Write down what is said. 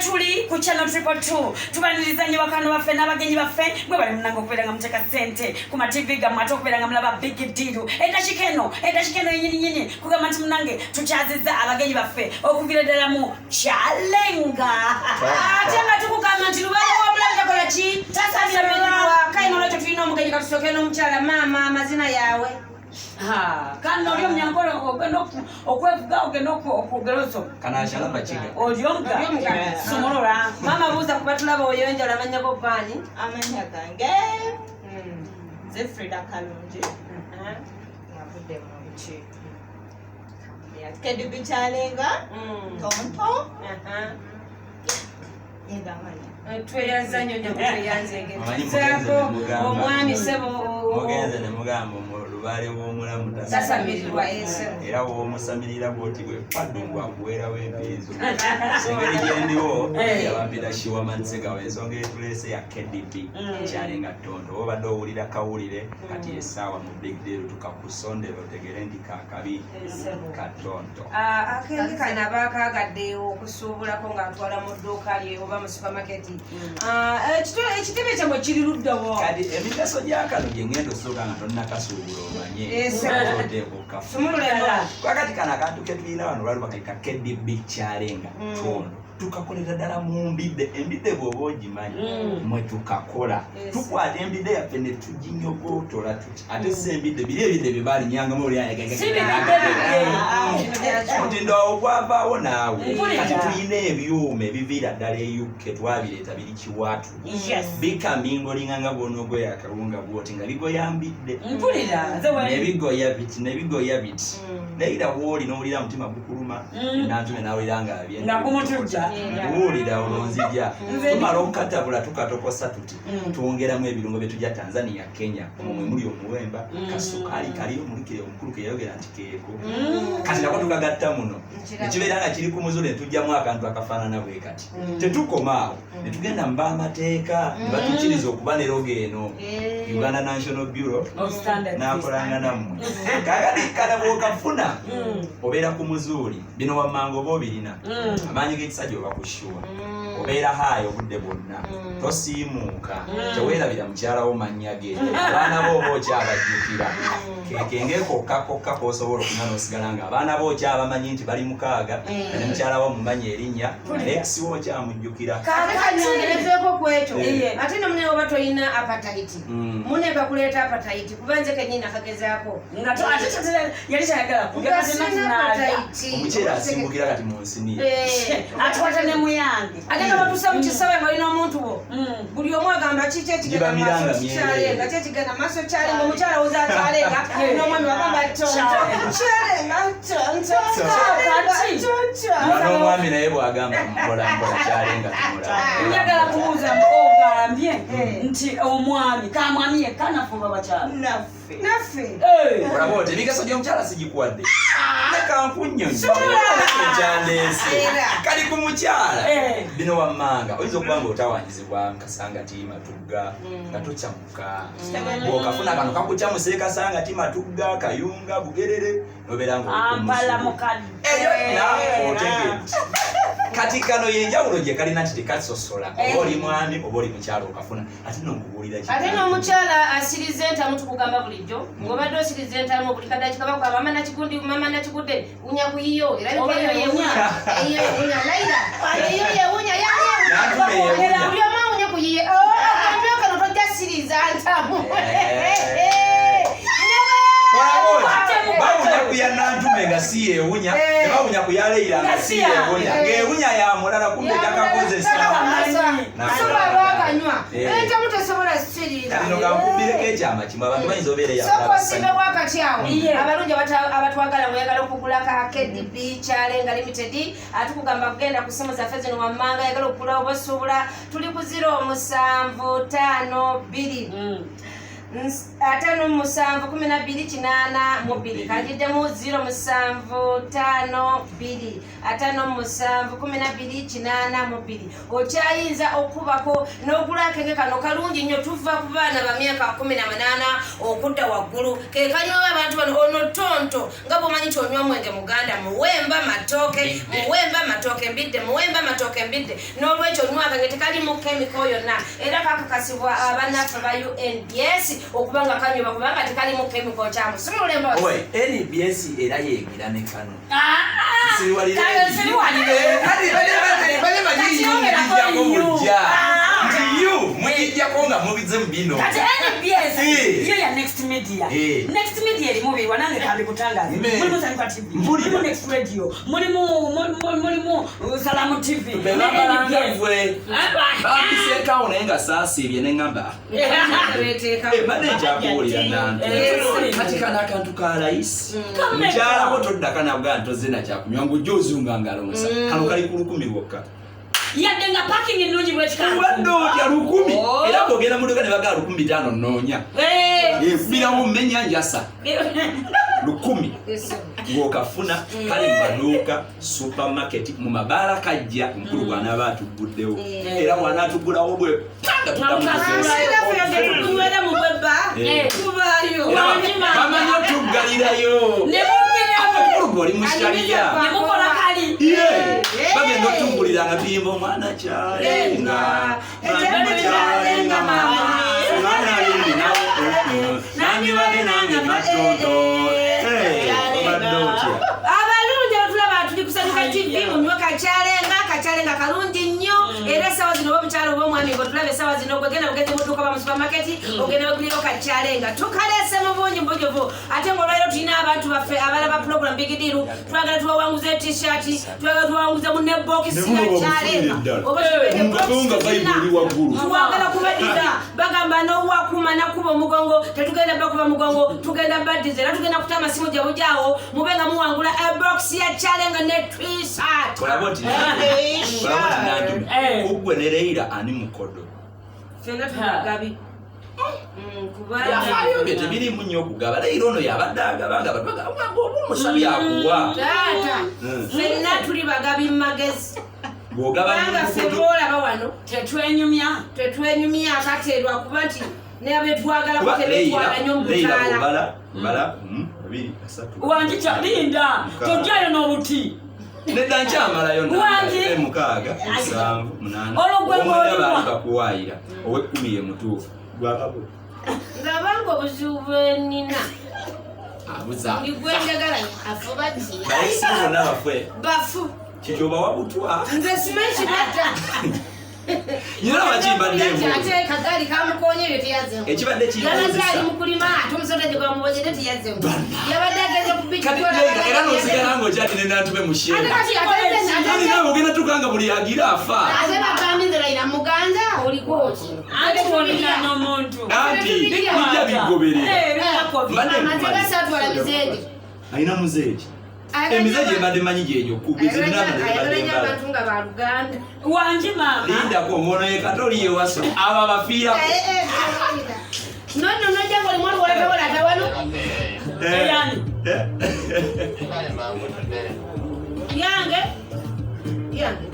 Wetuli ku Channel 222, tubaniriza nnyo bakano baffe n'abagenyi baffe. Mwe bali munange okubeera nga muteeka ssente ku mativi gammwe, ate okubeera nga mulaba Big Deal. Eddakiika eno yenyini nyini kugamba nti munange tukyazizza abagenyi baffe okuviira ddala mu Kyalenga. Ate nga tukugamba nti lubaale w'obulamu takola ki? Tasamirirwa. Kale nolwekyo tulina omugenyi. Katusooke n'omukyala. Maama, amazina yaawe? Kano oli omunyankole, ogenda okwevuga, ogenda okwogera osoma. Kanashala makiga. Oli omuga. Oli omuga. Somolola. Maama, buuza kuba tulaba oyonjola amannya go baani? Amannya gange nze Frida Kalungi, ngavudde mu nki KDB Kyalenga Tonto yegamanya. Tweyanza nnyo nnyo, tweyanzege. Omanyi tuzaako mugenze ne mugamba. Omwami sebo. Mugenze ne mugamba lubaale w'omulamu tasamirirwa, esebo. Era w'omusamirira bwoti bwe paddu akuweerawo empiizo. Engeri gyendiwo yabampita Shiwamansegawo. Ensonga etuleese ya KDB Kyalenga Tonto. Oba obadde owulira kawulire, kati essaawa mu Big Deal tukakusondera otegere nti kakabi katonto. Ah, akenge kano abaakaagadde okusuubulako ng'atwala mu dduuka lye oba mu supamaketi. Ah, ekitebe kyammwe kiri luddawo? Kati emigaso gyakano gye ngenda osooka nga tonnakasuubula omanye oteeka okafu. Sumulula endola. Kakati kano akantu ketulina wano lwali bakayita KDB Kyalenga Tondo. Tukakolera ddala mu mbidde. Embidde bw'oba ogimanyi, mwe tukakola. Tukwata embidde yaffe ne tuginyogotola tuti, ate si embidde biri ebidde bye balinyangamu oli. Si bibidde bidde. Omutindo awo gwavaawo naawe. Mpulira. Kati tulina ebyuma ebiviira ddala e UK, twabireeta biri kiwatu. Bikamingolinga nga bw'onoogoya akawunga bwoti nga bigoyambidde. Mpulira nze Nebigoya biti, nebigoya biti. Naye wooli n'owulira mutima gukuluma. Nantume n'awulira nga abye. Nga gumutujja. Nkuwulira olwo nzija. Tumala okukatabula, tukatokosa tuti, twongeramu ebirungo bye tujja Tanzania, Kenya. Omwo mwe muli omuwemba, kasukaali kali omulikire omukulu ke yayogera nti keeko. Kati nako tukagatta muno nekibeera nga kiri ku muzule, netujjamu akantu akafaanana bwe kati. Tetukoma awo, ne tugenda mu b'amateeka ne batukkiriza okuba ne logo eno, Uganda National Bureau of Standards. Nakolanga nammwe. Kakati kana bw'okafuna obeera ku muzuuli. Bino wammanga oba obirina, amaanyi g'ekisajja oba kushuwa, obeera haayo obudde bwonna, tosiimuuka, teweerabira mukyala wo mannya ge, abaana bo oba okyabajjukira. Kekenge kokka kokka kosobola okunywa n'osigala nga abaana bo okyabamanyi nti bali mukaaga, nga ne mukyala wo mumanyi erinnya, ex wo okyamujjukira. Ate kanyongerezeeko ku ekyo. Ate nomunene oba toyina appetite, mune kakuleeta appetite, kuba nze kenyini nakagezaako. Nga ate yali tayagala kulya. Nga kati sina natunaalya. appetite. Omukyere asimbukira kati mu nsiniya. Atukwata ne muyange. Ate nga batuusa mu kisaawe nga olina omuntu wo, buli omu agamba kiki ekigenda Giba miranga maaso? myerere. Kyalenga ki ekigenda maaso? Kyalenga. Omukyala woza akyalenga, n'omwami wagamba tonto kyalenga tonto kyalenga tonto. Nga n'omwami naye bw'agamba mpola mpola kyalenga tumulaba. Njagala kubuuza, ogambye nti omwami kamwami yekka, nafuba bakyala? Naffe. Naffe. Olaba oti emigaso gy'omukyala sigikuwadde, leka nkunnyonnyola ekyandeese. Era. Kali ku mukyala. Bino wammanga oyinza okuba nga otawanyizibwa nkasanga ti Matugga nga tokyamuka. Bw'okafuna kano kakukyamusa ekasanga ti Matugga, Kayunga, Bugerere, nobeera nga oli ku Ampala musulo. mukadde. Eyo na otegedde. Kati kano yenjawulo gye kalina nti tekasosola oba oli mwami oba oli mukyala, okafuna. Ate nonkubuulira ki? Ate n'omukyala asiriza entamu, tukugamba bulijjo ng'obadde osiriza entamu buli kadakika bakugamba mama nakigundi, mama nakigudde, wunya ku yiyo era. Oba eyo yewunya, eyo yewunya, Laira eyo yewunya. Nantume yewunya. Buli omu awunye ku yiye. Akambe kano tojja siriza ntamu. Bawunya ku ya Nantume nga si yeewunya, ne bawunya ku ya Leira nga si yeewunya, ng'ewunya ya mulala, kumbe takakozesa. Soba lwakanywa entamu tosobola siriira. Kati no kankubbireko ekyama kimu, abantu bayinza obeera Sooka osimbe wakati awo. Iye. Abalungi abatwagala, mweyagala okugula ka KDB Kyalenga Limited, atukugamba kugenda ku simu zaffe zino wammanga. Yagala okugula oba osuubula, tuli ku 0752 57 12 82. Kanjiddemu 0752 57 12 82. Okyayinza okubako n'ogula akenge kano kalungi nnyo. Tuva ku baana ba myaka 18 okudda waggulu, ke kanywa abantu bano. Ono tonto nga bw'omanyi nti onywa mwenge muganda, muwemba matooke, muwemba matooke mbidde, muwemba matooke mbidde. N'olwekyo onywa akenge tekalimu chemical yonna, era kakakasibwa abannaffe ba UNBS okuba nga kanywa kubanga tekalimu chemical. Kyamusumulula emboozi. Owe, NBS era yeegira ne kano. Ah, Siriwalire. kale siriwalire. Kati bale Kakiyongerako bagiyingijjako U. bujja. Ah. Nti U muyijjako nga mubize mu bino. Kati NBS Eh. yo ya Next Media. Eh. Next Media erimu birwa nange kambikutangaze. Me. Mulimu Sanyuka TV, Mpulira. mulimu Next Radio, mulimu Salamu TV Be ne babalanga NBS. gwe. Bampiseekawo naye nga saasiibye ne ŋŋamba. Beteeka. Mbadde nkyakuwulira nantu. Eh. Kati kano akantu ka layisi. Kameka. Mukyalako toddaka nakugaa ntozze nakyakunywa ng'ojja ozunga ngalonsa. Kano kali ku 1000 lwokka. Yadde nga parking ennungi bwekika. Obadde otya 1000? Oh. Era bw'ogenda mu dduuka ne bagaa 1500 nnoonya. Ekubirawo mmenya njasa. 1000 ng'okafuna kale mu maduuka, supermarket, mu mabaala kajja omukulu bw'anaaba atugguddewo, era bw'anaatuggulawo bwe panga tuddamu tukeesa. Era ffe tukunywera mu bwebba Eh. tubaayo. Era Wangi maama. bamanyi otuggalirayo. Ne mugirawo. Omukulu gwe oli mu shaliya. Ne mukola kali. Ye, bagenda otuggulira nga tuyimba omwana kyalenga, mwana kyalenga mama, omwana alindi nawe nandibadde nange matondo. Eh, obadde otya? Abalungi abatulaba, tuli Kusanyuka TV, munywe kakyalenga, kakyalenga kalungi nnyo. Era essaawa zino oba omukyalo oba omwami ng'otulaba essaawa zino, gwegenda bugenzi mu dduuka ba mu supermarket, ogenda bagulirayo kakyalenga. Tukaleese mu bungi mubujuvu. Ate ng'olwaliro tulina abantu baffe abalaba program Big Deal, twagala tubawanguze T-shirt, twagala tubawanguze mu nebokisi Ne buno ya babufunire kyalenga. ddala. Oba kibete Nga box Bayibuli tulina. waggulu. Twagala kubaddiza. Bagamba n'owakuma nakuba omugongo, tetugenda bakuba mugongo, tugenda baddiza. Era tugenda kuta amasimu gye bujaawo mube nga muwangula ebox ya kyalenga ne T-shirt. Olaba nti nantume Eh. kuggwe ne Leira ani mukodo? Ffenna tumugabi kubanga Byafaayo bye tebirimu nnyo okugaba. Leira ono yabadde agaba nga abantu bagamba oba omusabye akuwa. Taata, ffenna tuli bagabi mu magezi, Bw'ogaba kubanga ffe mukodo boolaba wano Tetwenyumya. tetwenyumya akate lwakuba nti n'abetwagalako kuba tebetwala Leira nnyo mu Leira butaala. bw'obala bala babiri asatu Wangi linda. Mukaaga. Tojjayo n'obuti. Nedda nkyamalayo. Wangi. 6, 7, 8. Olwo gwe 9 ng'oliwa. Baali bakuwaayira ow'ekkumi ye mutuufu gwakabo. Ng'abanga obuzibu bwenina Abuza. buli gwenjagala afuba ki. Bayisimu bonna bafe. Bafu. Kikyoba wabutwa. Nze simanyi kibatta. Nyina bakimbadde embuzi. Ate kagaali kamukoonye ebyo teyazze. Ekibadde Yabadde kimbuuzisa. ali mu kulima ate omusota gye gwamubonyedde teyazze. Yabadde agenze ku beach. Kati Leira era n'osigala ng'okyali ne Nantume mu Ate sheera. kati ate Kati naawe ogenda tuuka nga buli agira afa. Ate bagambye nze Layira muganza oliko ki? Anti wonna n'omuntu. Anti bijja bigoberera. Eh, biddako bi- Mbadde Amateeka nkumanyi. saatwala mizeegi. Alina muzeegi. Emize gye mbadde manyi gyegyo Ayagala nnyo abantu nga baluganda. Wangi maama. Lindako ngono ye katoli yewaso abo abafiirako. Nonno nojja ng'olimu oluwolatawola wano. Eyani. Yange yange.